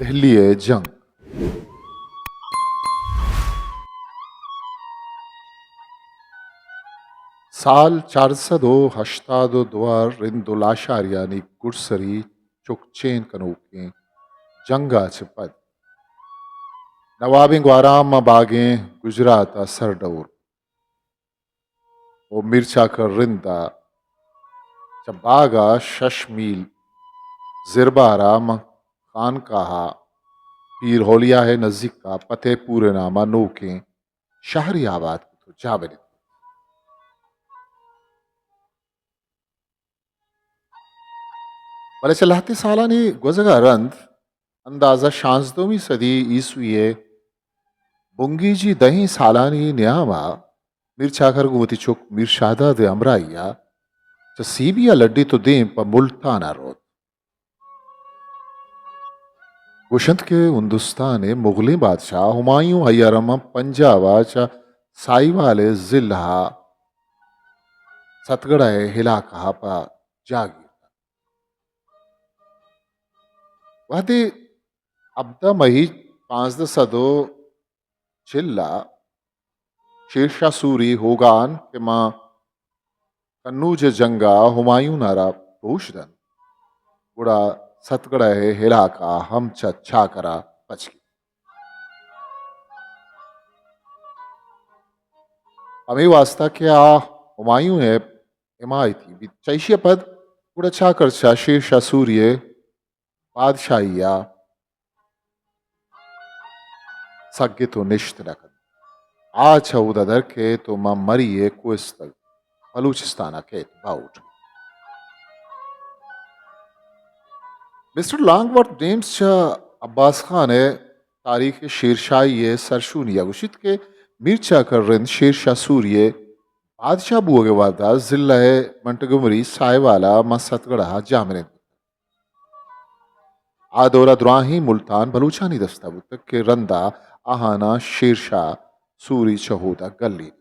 دہلی ءِ جنگ۔ سال چار سد ءُ ہشتاد ءُ دو ءَ رند ءُ لاشاریانی گڈسری چک چین کنوکیں جنگ ءَ چہ پد نوابیں گوھرام ءَ باگیں گجرات ءَ سر ڈئور ءُ میر چاکر رند ءَ چہ باگ ءَ شش میل زربار ءَ ماں خانقاہ ءَ پیر اولیا ءِ نزیک ءَ فتح پور ءِ نام ءَ نوکیں شہرے آباد کت ءُ جاہ بنند کت۔ بلے چہ لہتیں سالانی گوزگ ءَ رند، اندازہ شانزدہمی صدی عیسوی ءِ بنگیجی دہیں سالانی نیام ءَ میر چاکر گوں وتی چک میر شہداد ءِ ہمراہی ءَ چہ سیبی ءَ لڈیت ءُ دیم پہ ملتان ءَ روت۔ گوشنت کہ ہندوستان ءِ مغلیں بادشاہ ہمایوں ءِ رماں پنجاب ءَ چہ ساہیوال ءِ ضلع ءَ ستگڑا ءِ علاقہ ءَ پہ جاگیر دات۔ وہدے ہبدہ مئی پانزدہ سد ءُ چل ءَ شیر شاہ سوری ہوگان کہ ماں کنوج ءِ جنگ ءَ ہمایون ءَ را پروش دنت، گڑا ستگڑا ءِ علاقہ ہم چہ چاکر ءَ پچ گیت۔ ہمے واسطہ کہ آ ہمایون ءِ حمایتی بیت۔ چہ ایشی ءَ پد گڑا چاکر چہ شیر شاہ سوری ءِ بادشاہی ءَ سگت ءُ نشت نہ کنت۔ آ چہ اودا در کیت ءُ ماں مری ءِ کوہستگ بلوچستان ءَ کیت باہوٹ۔ مسٹر لانگ ورتھ ڈیمز چہ عباس خان ءِ تاریخ شیرشاہی ءِ سرشونی ءَ گوشیت کہ میر چاکر رند شیر شاہ سوری ءِ بادشاہ بوگ ءِ وہد ءَ ضلع ءِ منٹگمری ساہیوال ءَ ماں ستگڑا ءَ جاہ منند بوتگ۔ آ دور ءَ دراہیں ملتان بلوچانی دست ءَ بوتگ کہ رند ءَ آہاناں شیر شاہ سوری چہ اودا گلینیت۔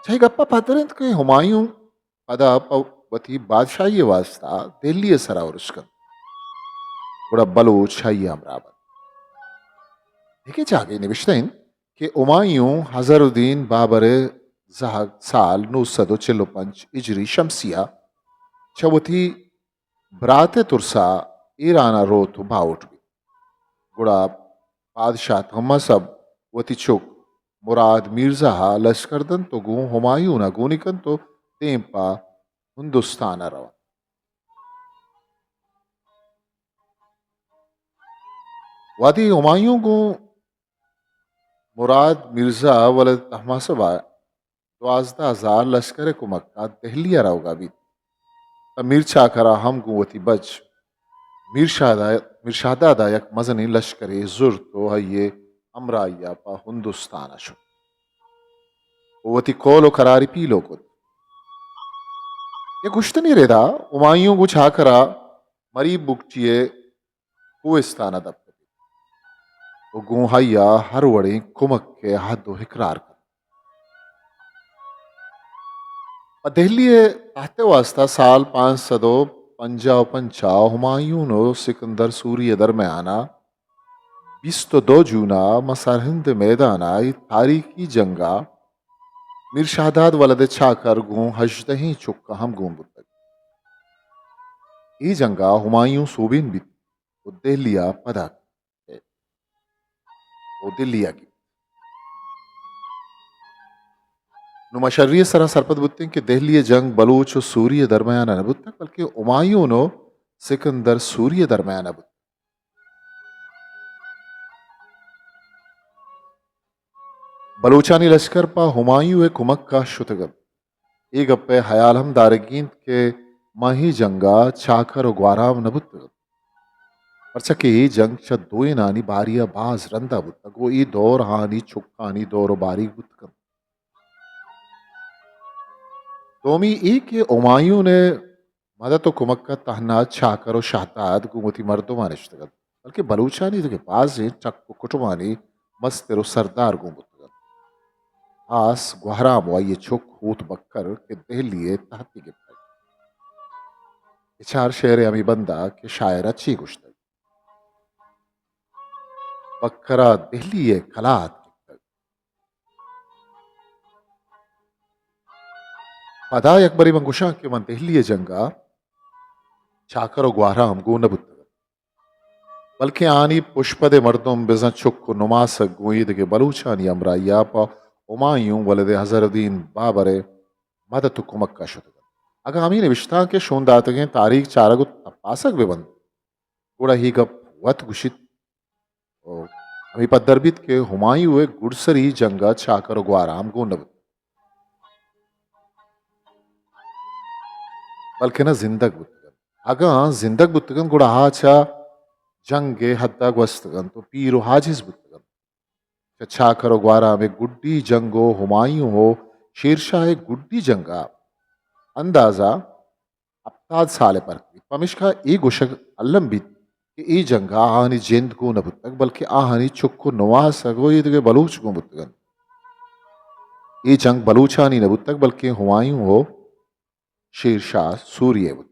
چہ اے گپ ءَ پدر انت کہ ہمایوں پدا پہ وتی بادشاہی ءِ واستا دہلی ءِ سرا ارش کنت، گڑا بلوچ آئی ءِ ہمراہ بنت۔ دگہ جاگہے نبشتہ انت کہ ہمایوں ہزار الدین بابر ءِ زہگ سال نو سد ءُ چل ءُ پنچ ہجری شمسی ءَ چہ وتی برات ءِ ترسا ایران ءَ روت ءُ باہوٹ بیت۔ گڑا بادشاہ طہماسب وتی چک مراد میرزا ءَ لشکر دنت ءُ گوں ہمایون ءَ گونی کنت ءُ دیم پہ ہندوستان ءَ رونت۔ وہدے ہمایوں گوں مراد میرزا ولد طہماسب ءَ دوازدہ ہزار لشکر ءِ کمک ءَ دہلی ءَ روگ ءَ بیت، تہ میر چاکر ءَ ہم گوں وتی بچ میر شہدا-، میر شہداد ءَ یک مزنیں لشکرے زرت ءُ آئی ءِ ہمراہی ءَ پہ ہندوستان ءَ شت ءُ وتی قول ءُ قراری پیلو کت۔ یک گوشتنی ردا ہمایوں گوں چاکر ءَ مری بگٹی ءِ کوہستان ءَ دپ کپیت ءُ گوں آئی ءَ ہر وڑیں کمک ءِ عہد ءُ اقرار کنت۔ پہ دہلی ءِ تحت ءِ واستا سال پانچ سد ءُ پنجاہ ءُ پنچ ءَ ہمایون ءُ سکندر سوری ءِ درمیان ءَ بیست ءُ دو جون ءَ ماں سرہند ءِ میدان ءَ اے تاریخی جنگ ءَ میر شہداد ولد چاکر گوں ہژدہیں چک ءَ ہم گون بوتگ۔ اے جنگ ءَ ہمایوں سوبین بیت ءُ دہلی ءَ پدا کیت ءُ دہلی ءَ گیپت۔ نوں ما شری ءِ سرا سرپد بوتیں کہ دہلی ءِ جنگ بلوچ ءُ سوری ءِ درمیان ءَ نہ بوتگ، بلکیں ہمایون ءُ سکندر سوری ءِ درمیان ءَ بوتگ۔ بلوچانی لشکر پہ ہمایوں ءِ کمک ءَ شتگ انت۔ اے گپ ءِ ہیال ہم دارگی انت کہ ماں اے جنگ ءَ چاکر ءُ گوہرام نہ بوتگ انت، پرچا کہ اے جنگ چہ دوئینانی باری ءَ باز رند ءَ بوتگ ءُ اے دور آہانی چکانی دور ءُ باریگ بوت کنت۔ دومی اے کہ ہمایون ءِ مدد ءُ کمک ءَ تہنا چاکر ءُ شہداد گوں وتی مردماں نشتگ انت، بلکیں بلوچانی دگہ بازیں ٹک ءُ کٹمانی مستر ءُ سردار گون بوتگ انت۔ ہاس گوہرام ءُ آئی ءِ چک ہوت بکر کہ دہلی ءِ تہتی گپتگ۔ اے چار شعر ءِ ہمے بند ءَ کہ شاعر ءَ چے گوشتگ؟ بکرا دہلی ءِ کلات گپتگ۔ پدا یک برے من گوشاں کہ من دہلی ءِ جنگ ءَ چاکر ءُ گوھرام گون نہ بوتگ، بلکیں آنی پشپد ءِ مردم بزاں چک ءُ نماسگ گوں ایدگہ بلوچانی ہمراہی ءَ پہ ہمایوں ولد حضرالدین بابر ءِ مدد ءُ کمک ءَ شتگ انت۔ اگاں ہمے نبشتانک ءِ شون داتگیں تاریخ چارگ ءُ تپاسگ بہ بنت، گڑا اے گپ وت گوشیت ءُ ہمے پدر بیت کہ ہمایوں ءِ گڈسری جنگ ءَ چاکر ءُ گوھرام گون نہ بوت، بلکنا زندگ بوتگ انت۔ اگاں زندگ بوتگ انت، گڑا آ چہ جنگ ءِ حد ءَ گوستگ انت ءُ پیر ءُ عاجز بوتگ انت۔ چہ چاکر ءُ گوھرام ءِ گڈی جنگ ءُ ہمایوں ءُ شیر شاہ ءِ گڈی جنگ ءَ اندازہ ہپتاد سال ءِ پرک بیت۔ پمیشکا اے گوشگ الم بیت کہ اے جنگ ءَ آہانی جند گون نہ بوتگ، بلکیں آہانی چک ءُ نماسگ ءُ ایدگہ بلوچ گون بوتگ انت۔ اے جنگ بلوچانی نہ بوتگ، بلکیں ہمایوں ءُ شیر شاہ سوری ءِ بوتگ۔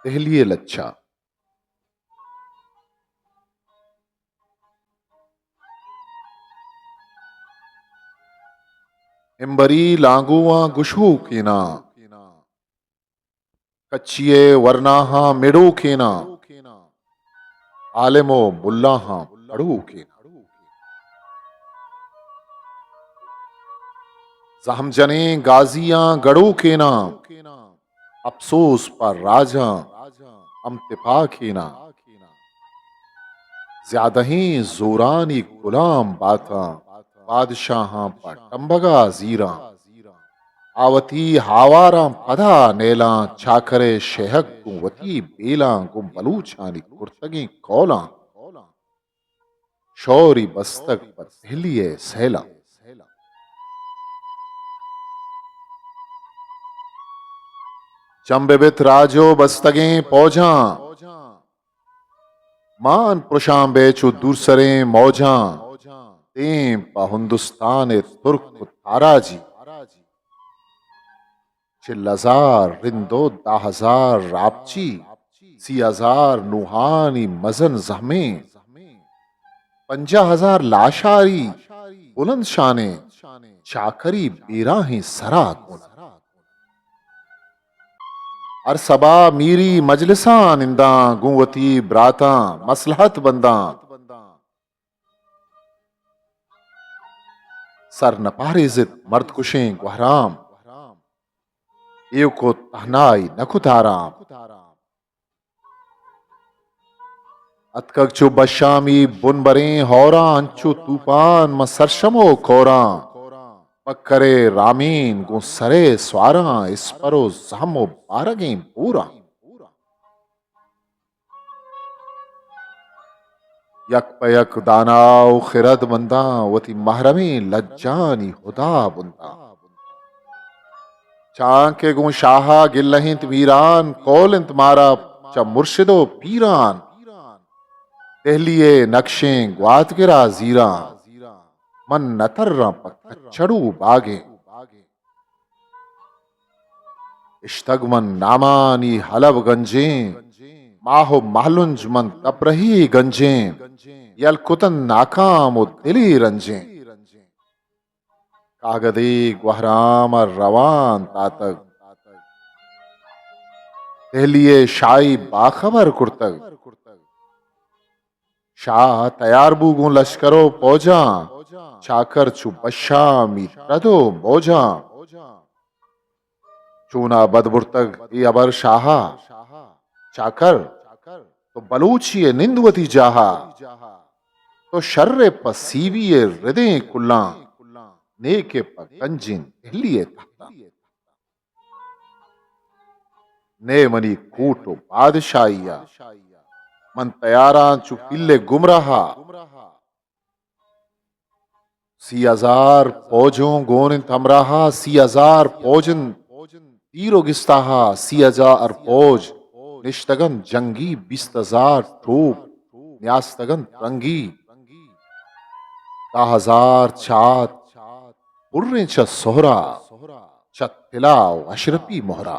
دہلی ءِ لچہ۔ امبری لانگواں گشوکیناں، کچی ءِ ورناہاں مڑوکیناں، عالم ءُ ملاہاں پڑوکیناں۔ زہم جنیں گازیاں گڑوکیناں، اپسوز پہ راجاں ہم تپاکیناں۔ زیادہیں زورانی گلام باتاں، بادشاہاں پہ ٹمبگا زیراں۔ آ وتی ہاواراں پدا نیلاں، چاکر ءِ شہگ گوں وتی بیلاں، گوں بلوچانی کرتگیں کولاں۔ شوری بستگ پہ دہلی ءِ سیلاں۔ جم بہ بیت راج ءُ بستگیں پوجاں، مان پرشاں بہ چو دورسریں موجاں۔ دیم پہ ہندوستان ءِ ترک ءُ تاراجی۔ چل ہزار رند ءُ دہ ہزار راپچی، سی ہزار نوہانی مزن زہمیں، پنجاہ ہزار لاشاری بلند شانیں، چاکری بیراہیں سرا گون۔ ہر سبا میری مجلساں ننداں، گوں وتی براتاں مصلحت بنداں۔ سر نہ پہریزت مرد کشیں گوہرام، ایوک ءُ تہنائی نہ کت آرام۔ اتکگ چو بشامی بن بریں ہوراں، انچو توپان ماں سرشم ءُ کوراں۔ بکر ءِ رامین گوں سر ءِ سواراں، اسپر ءُ زہم ءُ بارگیں بوراں۔ یک پہ یک دانا ءُ خرد منداں، وتی محرمیں لجانی ہدا بنداں۔ چانکہ گوں شاہ ءَ گلہ انت میران، کول انت مارا چہ مرشد ءُ پیران۔ دہلی ءِ نقشیں گواتگر ءَ زیراں، من نہ تراں پہ کچڑو باگیں۔ اشتگ من نامانی حلب گنجیں، ماہ ءُ مہلنج من تپرہی گنجیں، یل کتن ناکام ءُ دلی رنجیں۔ کاگدے گوہرام ءَ روان تاتگ، دہلی ءِ شاہی باخبر کرتگ۔ شاہ تیار بو گوں لشکر ءُ پوجاں، چاکر چو بشامی رد ءُ موجاں۔ چونا بد برتگ اے ہبر شاہا، چاکر تو بلوچی ءَ نند وتی جاہا۔ تو شر ءَ پہ سیوی ءِ ردیں کلاں، نیک ءَ پہ گنجیں دہلی ءِ تہتاں۔ نئے منی کوٹ ءُ بادشاہی ءَ، من تیاراں چو پیلے گمراہ ءَ۔ سی ہزار پوجوں گون انت ہمراہ ءَ، سی ہزار پوج انت تیر ءُ گستاہ ءَ، سی ہزار پوج نشتگ انت جنگی، بیست ہزار ٹوپ نیاستگ انت رنگی۔ دہ ہزار چات پریں چہ سہرا، چہ طلا ءُ اشرپی مہرا۔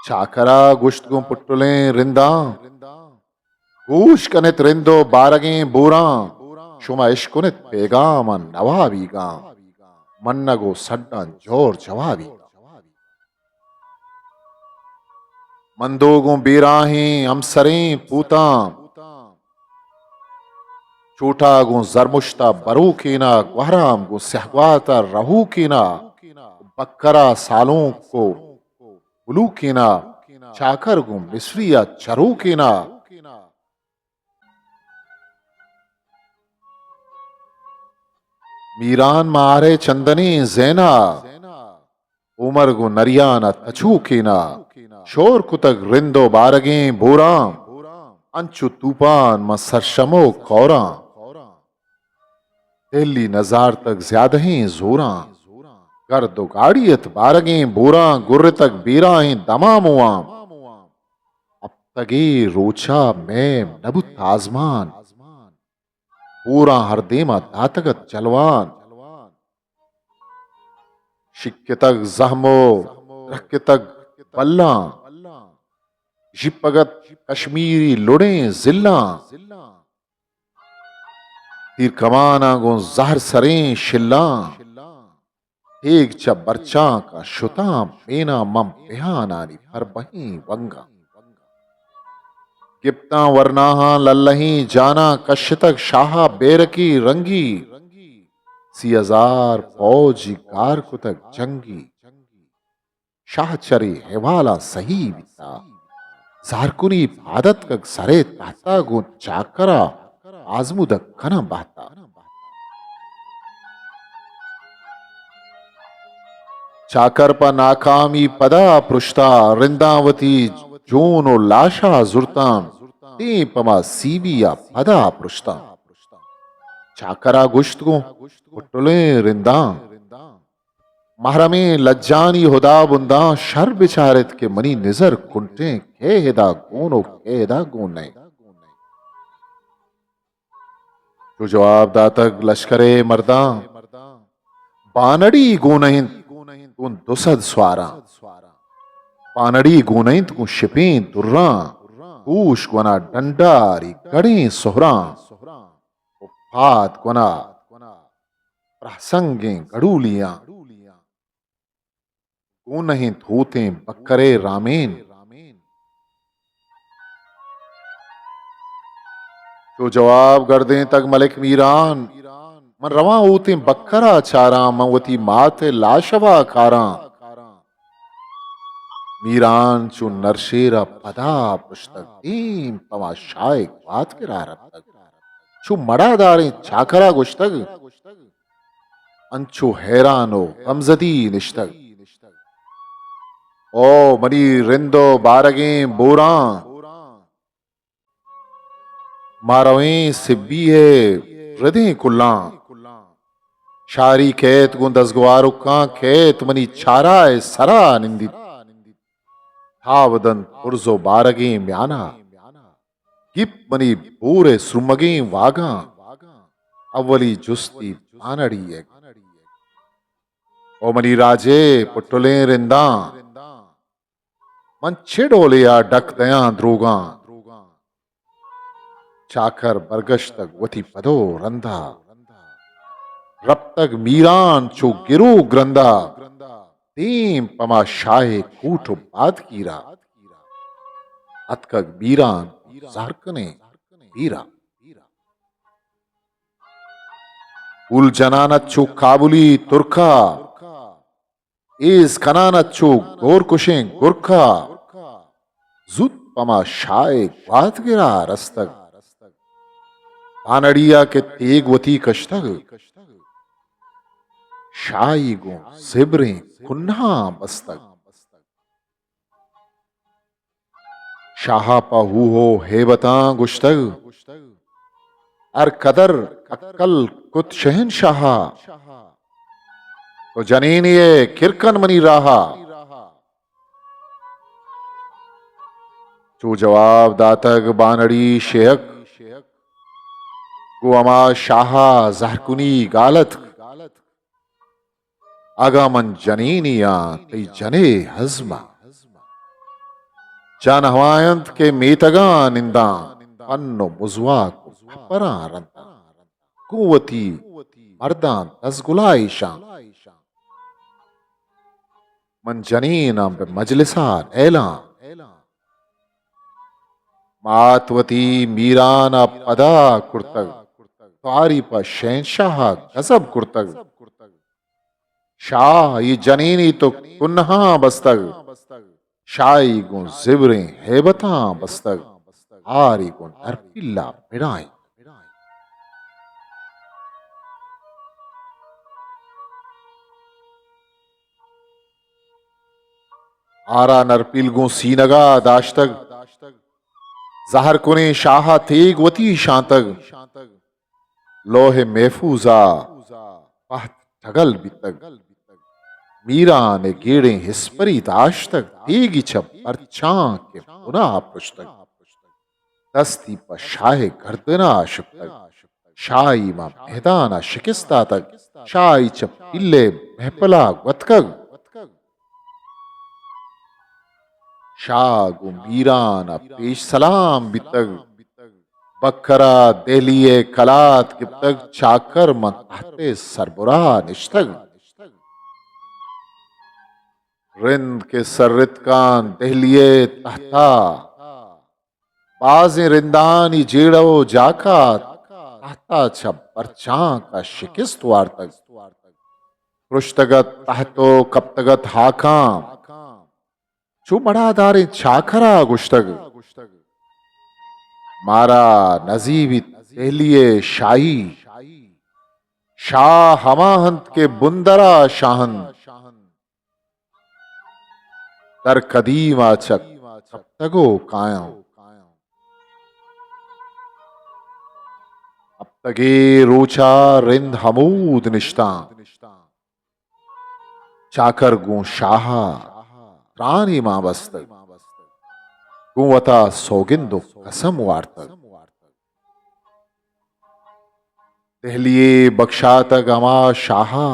چاکرا گوشت گوں پٹلیں رنداں، گوش کنت رند و بارگیں بوراں، شما اشکنت پیغام نوابیگاں، منگ و سڈاں جور جوابیگاں۔ مندو گوں بیراہیں ہمسریں پوتاں، چوٹا گوں زرمشتا بروکینا، گوہرام گوں سہگواتا رہوکینا، بکرا سالونک و ملوکینا، چاکر گوں مصریا چروکینا۔ میران مارے چندنیں زینا، عمر گوں نریانا تچوکینا، شور کتگ رند و بارگیں بوراں، انچو توپان من سرشم و کوراں۔ دلی نزارتگ زیادہیں زوراں، گرد و گاڑی ات بارگیں بوراں، گرتگ بیراہیں دمامواں۔ ہپتگے روچا میم نبوت آزمان، بوراں ہر دیما داتگ ات جلوان۔ شکتگ زہم و درکتگ بلاں، ژیپگ ات کشمیری لڑیں زلاں۔ تیر کماناں گوں زہر سریں شلاں، تیگ چہ برچانکاں شتاں میناں من بہانانی پربہیں ونگاں۔ گپتاں ورناہاں للہیں جاناں، کشتگ شاہا بیرکی رنگی، سی ہزار پوجی گار کتگ جنگی۔ شاہ چرے احوالاں سہی بیتا۔ زہرکنی پاد اتکگ سرے تہتا گوں چاکرا آزمودگ کناں بہتا۔ چاکر پہ ناکامی پدا پرشتا، رنداں وتی جون و لاشا زرتاں، دیم پما سیبیا پدا پرشتاں۔ چاکرا گوشت گوں پٹلیں رنداں، محرمیں لجانی ہدا بنداں، شر بچارت کہ منی نزر کنٹیں کئے ہدا گون و کئے ہدا گون نئے۔ چو جواب داتگ لشکرے مرداں، بانڑی گون انت گوں دو سد سواراں۔ بانڑی گون انت گوں شپیں دراں، کوش گونا ڈنڈاری گڑیں سہراں۔ و پاد گونا پرہسنگیں گڑولیاں۔ گون انت ہوتیں بکرے رامین۔ چو جواب گردینتگ ملک میران، من رواں ہوتیں بکرا چاراں، من وتی مات ء لاشوا کاراں۔ میران چو نرشیر ء پدا پرشتگ، دیم پما شاہ ء گوات گرا رپتگ۔ چو مڑاداریں چاکرا گوشتگ، انچو حیران و غمزدی نشتگ۔ او منی رند و بارگیں بوراں، ما رویں سبی ء ردیں کلاں۔ شاری کیت گوں دزگوارکاں، کیت منی چارا ء سرا نندیت۔ تاو دنت برز و بارگیں میانا۔ گیپت منی بور ء سرمگیں واگاں۔ اولی جستی بانڑی ء۔ او منی راجے پٹلیں رنداں، من چے ڈولے ء ڈک دیاں دروگاں؟ چاکر برگشتگ وتی پدو رندا، رپتگ میران چو گرو گرندا۔ دیم پما شاہ کوٹ و بادگیرا، اتکگ میران زہر کنیں پیرا۔ پول جنان ات چو کابلی ترکا، ایز کنان ات چو گور کشیں گرکا۔ زوت پما شاہ گوات گرا رستگ، بانڑیا کہ تیگ وتی کشتگ۔ شاہی گوں زبریں کنہاں بستگ۔ شاہا پہ ہوہ و ہیبتاں گوشتگ، ہر قدر عقل کت شہنشاہا، تو جنینے ء کرکن منی راہا۔ چو جواب داتگ بانڑی شیہک، گوں ہما شاہا زہرکنی گالتک۔ اگاں من جنینی آں تئی جنے ہزم ء، جان ہما انت کہ میتگاں ننداں، پن و مزواک و پراں رنداں۔ گوں وتی مرداں دزگلا ایشاں۔ من جنیناں بہ مجلسا نیلاں۔ مات وتی میران ء پدا کرتگ، تواری پہ شہنشاہ ء گزب کرتگ۔ شاہ ای جنینی تو کنہاں بستگ، شاہی گوں زبریں ہیبتاں بستگ، ہاری گوں نرپیلا پڑائیں۔ آرا نرپیل گوں سینگا داشتگ، زہر کنیں شاہا تیگ وتی شانتگ۔ لوہ محفوظا پہت ٹگل بیتگ۔ میران ء گیڑیں ہسپری داشتگ، تیگی چہ برچاں کہ بنا پرشتگ۔ دستی پہ شاہ ء گردنا شپتگ۔ شاہی ماں مہدان ء شکست داتگ۔ شاہی چہ پیلے محپلا گوتکگ۔ شاہ گوں میران ء پیش سلام بیتگ۔ بکرا دہلی ء کلات گپتگ، چاکر من تحت ء سربرا نشتگ۔ رند کہ سرتکان دہلی ء تحتا، بازیں رندانی جیڑہ و جاکات، تحتا چہ برچانک ء شکست وارتگ۔ پرشتگ ات تحت و کپتگ ات ہاکاں۔ چو مڑاداریں چاکرا گوشتگ، مارا نزیبیت دہلی ء شاہی۔ شاہ ہما انت کہ بندرا شاہ انت۔ در قدیما چہ کپتگ و کایاں۔ ہپتگے روچا رند ہمود نشتاں۔ چاکر گوں شاہا ترانی مان بستگ، گوں وتا سوگند و قسم وارتگ۔ دہلی بکشاتگ ہما شاہا،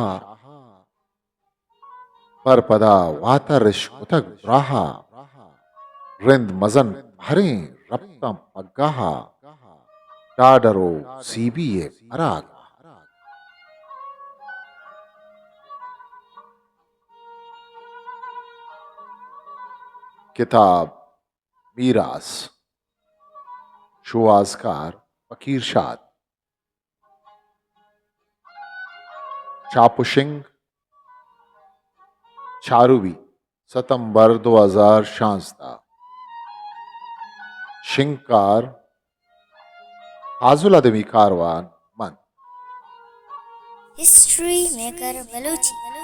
پر پدا واتر اش کتگ براہا۔ رند مزن پہریں رپتاں پگاہا، ڈاڈر و سی بی ء پراگا۔ کتاب میراث، شوہازکار فقیر شاد۔ چاپ و شنگ، چاروی، ستمبر دو ہزار شانزدہ۔ شنگکار، فاضل ادبی کاروان من۔ History maker Balochi.